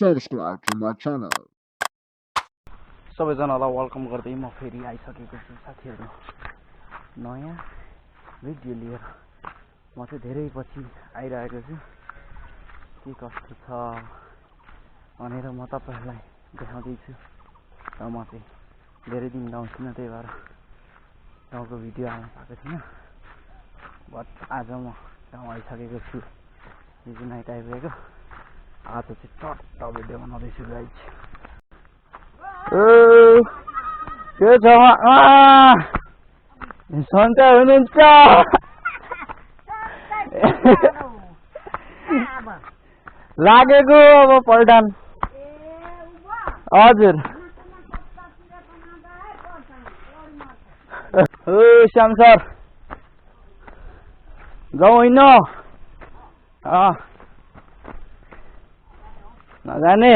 subscribe to my channel. सबैजनालाई welcome गर्दै म फेरि आइसकेको छु साथीहरु नयाँ भिडियो लिएर। म चाहिँ धेरै पछि आइरहेको छु के कस्तो छ भनेर म तपाईहरुलाई देखाउँदै छु। र म चाहिँ धेरै दिन गाउँ छैन, त्यही भएर गाउँको भिडियो हाल्न पाएको छैन। बट आज म गाउँ आइसकेको छु। हिजो नाइट आइपुगेको, आज चाहिँ टट्ट भिडियो बनाउँदै छु गाइज। के छ सन्चै हुनुहुन्छ? लागेको अब पल्टान। हजुर श्याम सर जाउँ होइन? नजाने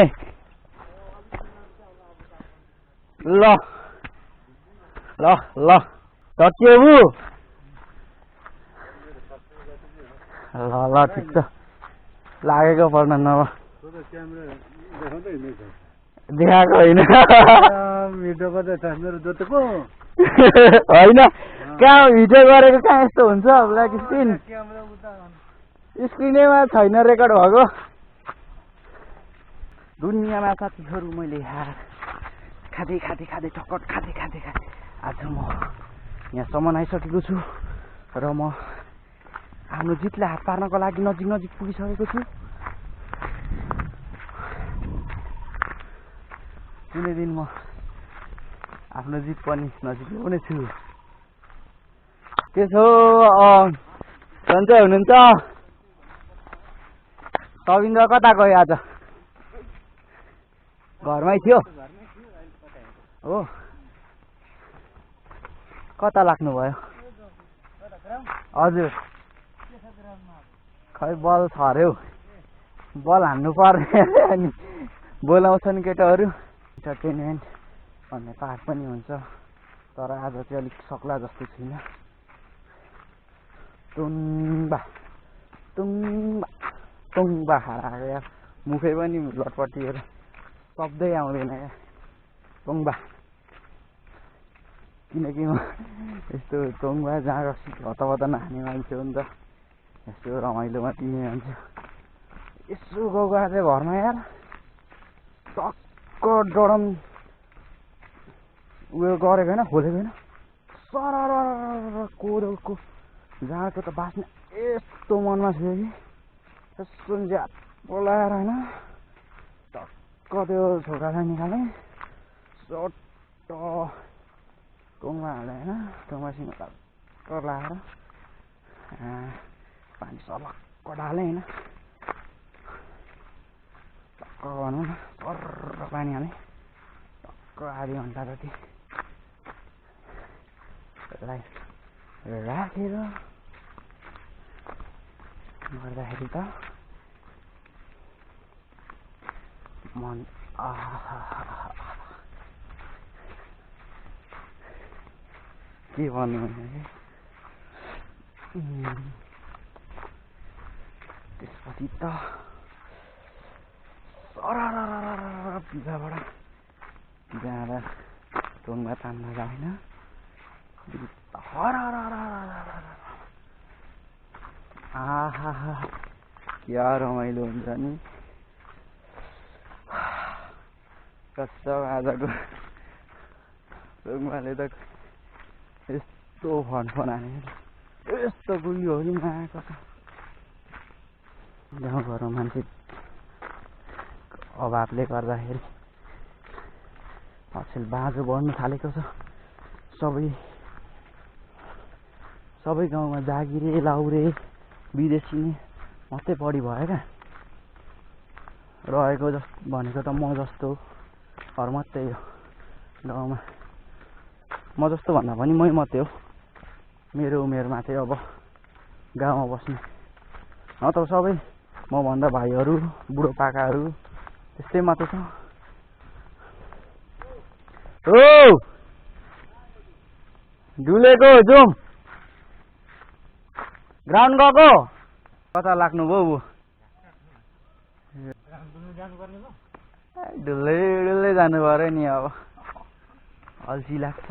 ल ल ल सकियो ल ल ठिक छ। लागेको पर्न नभए देखाएको होइन होइन कहाँ भिडियो गरेको कहाँ यस्तो हुन्छ? ब्ल्याक स्क्रिन स्क्रिनैमा छैन रेकर्ड भएको। दुनियाँमा साथीहरू मैले खाँदै ठक्कट खाँदै आज म यहाँसम्म आइसकेको छु र म आफ्नो जितलाई हात पार्नको लागि नजिक पुगिसकेको छु। कुनै दिन म आफ्नो जित पनि नजिक ल्याउने छु। के छ सन्चै हुनुहुन्छ? सबिन्द्र कता गयो आज? घरमै थियो हो? कता लाग्नु भयो? हजुर खै बल छ अरे हौ, बल हान्नु पर्ने अनि बोलाउँछन् केटाहरू। इन्टरटेनमेन्ट भन्ने पार्ट पनि हुन्छ, तर आज चाहिँ अलिक सक्ला जस्तो छैन। तुम्बा खाएको यार, मुखै पनि लटपटिएर शब्दै आउँदैन क्या टोङ्बा। किनकि म यस्तो टोङ्बा जहाँ हतपत नहाने मान्छे हो नि त, यस्तो रमाइलोमा दिने मान्छे। यसो गएको आज घरमा यार टक्क डरम उयो गरेको होइन, खोलेको होइन, सरर कोदोको जाँडको त बाँच्ने यस्तो मनमा थियो कि त्यसो ज्याप बोलाएर होइन टक्क त्यो छोकालाई निकालेँ, सट्ट टोङमा हालेँ होइन, टोङमासँग टक्क लाएर पानी सलक्क डालेँ होइन, टक्क भनौँ न सर्र पानी हालेँ, टक्क आधी घन्टा जति राखेर गर्दाखेरि त मन के भन्नु भने त्यसपछि त पिजाबाट जाँदा टोङमा तान्न जाएन, क्या रमाइलो हुन्छ नि। कसम आजको टोङमाले त यस्तो फन हाने, यस्तो गुलियो हो कि माको त। गाउँघरमा मान्छे अभावले गर्दाखेरि अचेल बाँझो बढ्नु थालेको छ। सबै गाउँमा जागिरे लाउरे विदेशी मात्रै बढी भयो क्या। रहेको भनेको त म जस्तो घर मात्रै हो गाउँमा। म जस्तो भन्दा पनि मै मात्रै हो मेरो उमेरमा चाहिँ अब गाउँमा बस्ने। त सबै मभन्दा भाइहरू बुढोपाकाहरू त्यस्तै मात्रै छ। हो डुलेको जाउँ ग्राउन्ड गएको कता लाग्नु भयो? डुल्लै डुल्लै जानु पर्यो नि अब अल्छी लाग्छ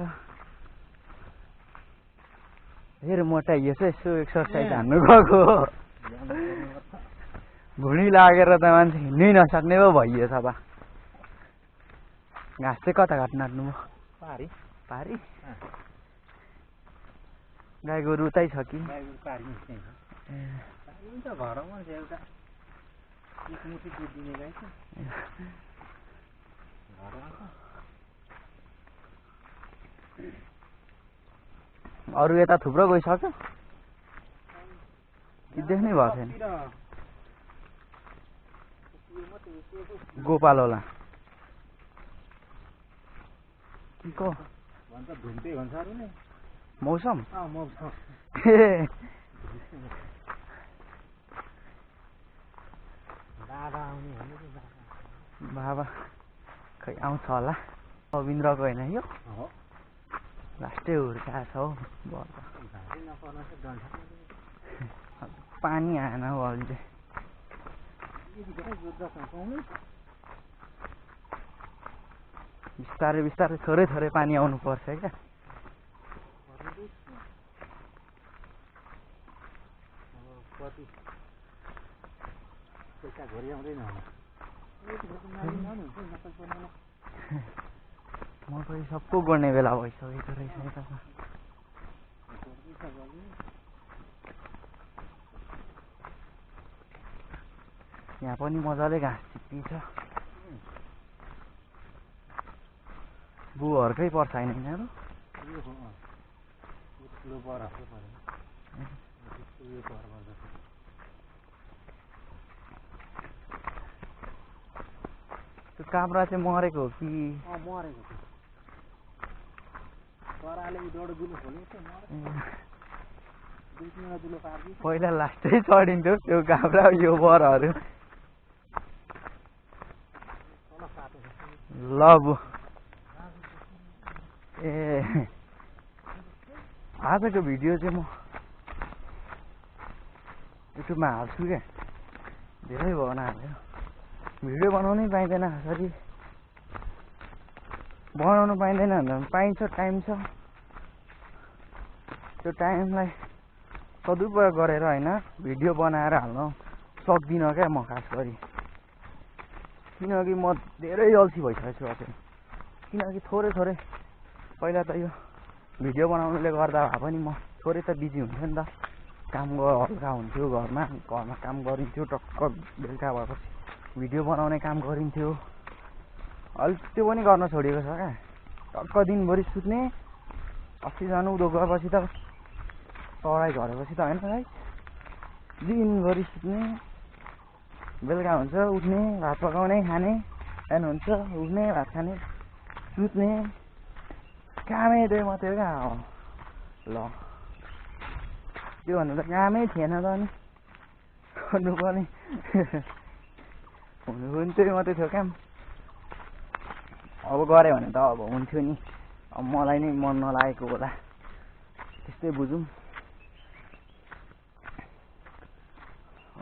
फेरि मोटाइएछ यसो एक्सर्साइज हान्नु गएको भुँडी लागेर त मान्छे हिँड्नै नसक्ने पो भइएछ त घाँस चाहिँ कता काट्नु आँट्नु भयो पारी गाई गोरु उतै छ कि अरू यता थुप्रो गइसक्यो कि देख्नै भएको छैन गोपाल होला को मौसम बाबा खै आउँछ होला रविन्द्रको होइन यो लास्टै हुर्का छ हौ पानी आएन हौ अहिले बिस्तारै बिस्तारै थोरै थोरै पानी आउनु पर्छ क्या मकै सबको गर्ने बेला भइसकेको रहेछ यता त यहाँ पनि मजाले घाँस चिप्पी छ बुहरूकै पर्छ होइन यिनीहरू त्यो काब्रा चाहिँ मरेको हो कि पहिला लास्टै चढिन्थ्यो त्यो काब्रा यो बरहरू ल ए आजको भिडियो चाहिँ म युट्युबमा हाल्छु क्या धेरै भयो नहाल्यो भिडियो बनाउनै पाइँदैन यसरी बनाउनु पाइँदैन भन्दा पाइन्छ टाइम छ त्यो टाइमलाई सदुपयोग गरेर होइन भिडियो बनाएर हाल्न सक्दिनँ क्या म खास गरी किनकि म धेरै अल्छी भइसकेको छु अचेल किनकि थोरै थोरै पहिला त यो भिडियो बनाउनुले गर्दा भए पनि म थोरै त बिजी हुन्थ्यो नि त काम हल्का हुन्थ्यो घरमा काम गरिन्थ्यो टक्क बेलुका भएपछि भिडियो बनाउने काम गरिन्थ्यो अहिले त्यो पनि गर्न छोडिएको छ क्या टक्क दिनभरि सुत्ने अस्ति जानु उदो गएपछि त चढाइ झरेपछि त होइन भाइ दिनभरि सुत्ने बेलुका हुन्छ उठ्ने भात पकाउने खाने बिहान हुन्छ उठ्ने भात खाने सुत्ने कामै त्यही मात्रै क्या ल त्यो भन्नु त कामै थिएन त अनि गर्नु पनि हुनु पनि त्यही मात्रै थियो काम अब गऱ्यो भने त अब हुन्थ्यो नि अब मलाई नै मन नलागेको होला त्यस्तै बुझौँ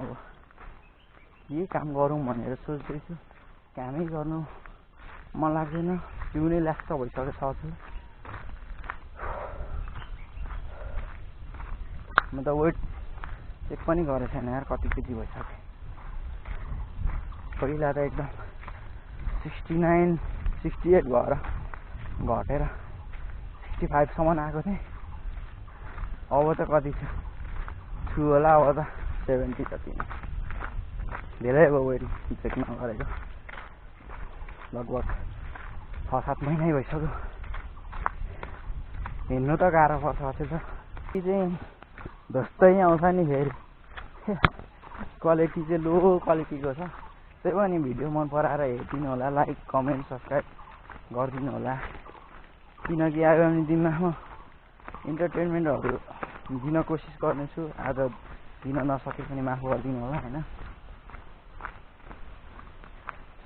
अब यही काम गरौँ भनेर सोच्दैछु कामै गर्नु मन लाग्दैन जिउनै ल्याक्क भइसकेको छ म त वेट चेक पनि गरेको छैन यार कति केजी भइसक्यो पहिला त एकदम 69 68 भएर घटेर 65 सम्म आएको थिएँ अब त कति छु होला अब त 70 जति धेरै अब वेट चेक नगरेको लगभग 6-7 महिनै भइसक्यो हिँड्नु त गाह्रो पर्छ अझै त चाहिँ जस्तै आउँछ नि फेरि क्वालिटी चाहिँ लो क्वालिटीको छ त्यही पनि भिडियो मन पराएर हेरिदिनु होला लाइक कमेन्ट सब्सक्राइब गरिदिनु होला किनकि आगामी दिनमा म इन्टरटेनमेन्टहरू दिन कोसिस गर्नेछु आज दिन नसके पनि माफ गरिदिनु होला होइन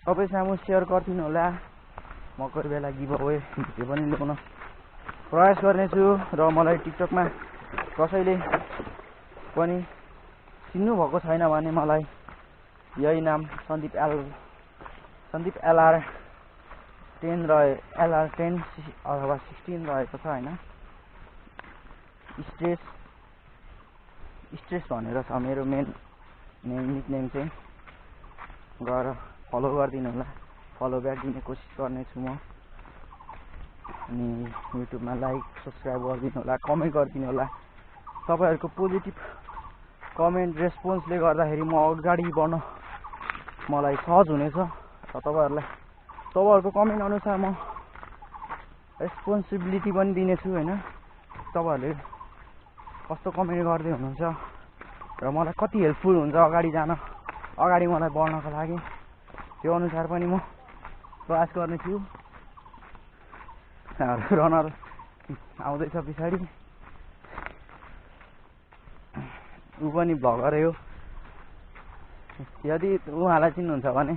सबै सामु सेयर गरिदिनु होला म कोही बेला गिभ अवे भिडियो पनि ल्याउन प्रयास गर्नेछु र मलाई टिकटकमा कसैले पनि चिन्नु भएको छैन भने मलाई यही नाम सन्दीप सन्दीप LR10 रहे, LR10 अथवा 16 रहेको छ होइन। स्ट्रेस भनेर छ मेरो मेन निकनेम चाहिँ। गएर फलो गरिदिनु होला, फलो ब्याक दिने कोसिस गर्नेछु म। अनि युट्युबमा लाइक सब्सक्राइब गरिदिनु होला, कमेन्ट गरिदिनु होला। तपाईँहरूको पोजिटिभ कमेन्ट रेस्पोन्सले गर्दाखेरि म अगाडि बढ्न मलाई सहज हुनेछ। र तपाईँहरूको कमेन्ट अनुसार म रेस्पोन्सिबिलिटी पनि दिनेछु होइन। तपाईँहरूले कस्तो कमेन्ट गर्दै हुनुहुन्छ र मलाई कति हेल्पफुल हुन्छ अगाडि मलाई बढ्नको लागि, त्यो अनुसार पनि म प्रयास गर्नेछु। रनर आउँदैछ पछाडि, ऊ पनि भ्लगरै हो। यदि उहाँलाई चिन्नुहुन्छ भने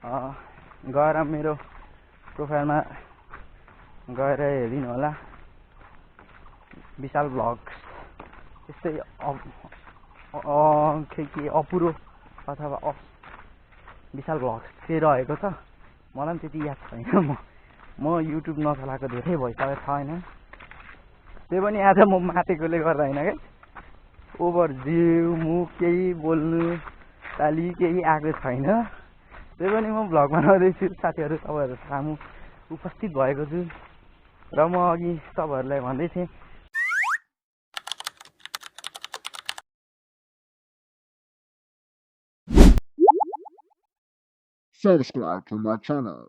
गएर मेरो प्रोफाइलमा गएर हेरिदिनु होला, विशाल भ्लग्स त्यस्तै के अपुरो अथवा विशाल भ्लग्स के रहेको छ, मलाई पनि त्यति याद छैन। म युट्युब नचलाएको धेरै भइसकेको छैन। त्यही पनि आज म मातेकोले गर्दा होइन क्या, ओभर जिउ मुख केही बोल्नु ताली केही आएको छैन। त्यही पनि म भ्लग बनाउँदैछु साथीहरू, तपाईँहरू सामु उपस्थित भएको छु। र म अघि तपाईँहरूलाई भन्दै थिएँ subscribe to my channel.